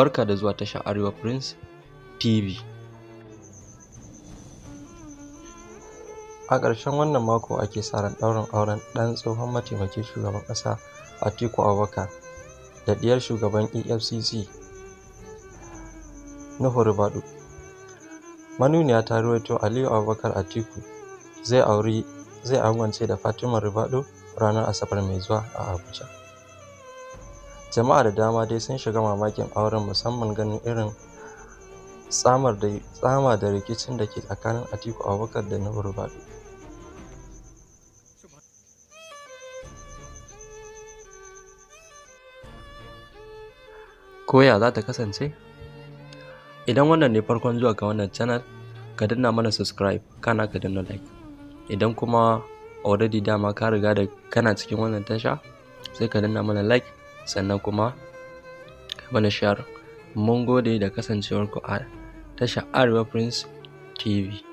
Barka da zuwa tashar Arewa Prince TV. A ƙarshen wannan mako ake sa ran ɗaurin auren ɗan tsohon mataimakin shugaban ƙasa Atiku Abubakar da ɗiyar shugaban EFCC Nuhu Ribadu. Manuniya ta ruwaito Aliyu Abubakar Atiku zai auri zai angwance da Fatima Ribadu ranar Asabar mai zuwa a Abuja. Jama'a da dama dai sun shiga mamakin auren, musamman ganin irin tsama da rikicin da ke tsakanin Atiku Abubakar da Nuhu Ribadu. Ko ya za ta kasance? Idan wannan ne farkon zuwa ga wannan channel, ka danna mana subscribe, kana ka danna like. Idan kuma already dama ka riga da kana cikin wannan tasha, sai ka danna mana like, sannan kuma ka mana share. Mun gode da kasancewarku a tashar Arewa Prince TV.